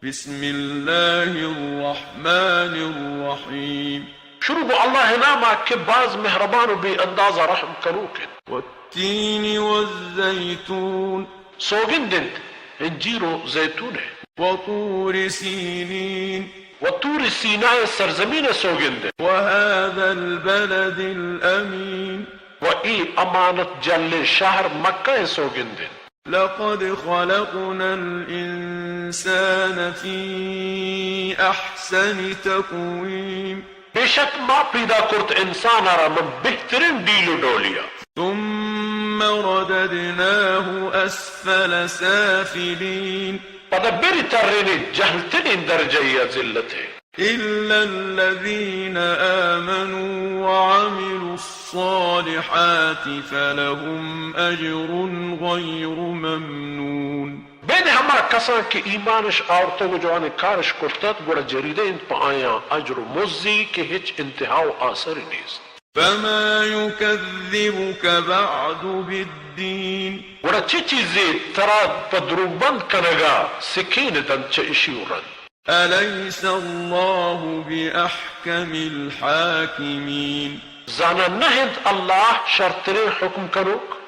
بسم الله الرحمن الرحيم. شروع گوں اللہ ءِ نام ءَ کہ باز مہربان و بے اندازہ رحم کنوک انت. والتين والزيتون. سوگند انت انجیر و زیتون ءِ. وطور سينين. و طور سینا ءِ سرزمین ءِ سوگند انت. وهذا البلد الأمين. و اے امانت جلیں شہر مکہ ءِ سوگند انت. لقد خلقنا الإنسان في أحسن تقويم. بے شک ما پیدا کرت انسان ءَ را من بہترین ڈیل و ڈولیا. ثم رددناه أسفل سافلين. پدا بری ترینی جہلترین درجہ یا ذلت ءَ. إلا الذين آمنوا وعملوا الصالحات فلهم أجر غير ممنون. بید ہما کساں کہ ایمانش آورتگ و جوانیں کارش کرتگ، گڑا جریدہ انت پہ آیاں اجر و مزی کہ ہچ انتہا و آسری نیست. فما يكذبك بعد بالدين. گڑا چہ چیزے ترا پہ دروگ بند کنگا سکین دنت چہ اشی و رند؟ أليس الله بأحكم الحاكمين. زاناں نہ انت اللہ شرتریں حکم کنوک؟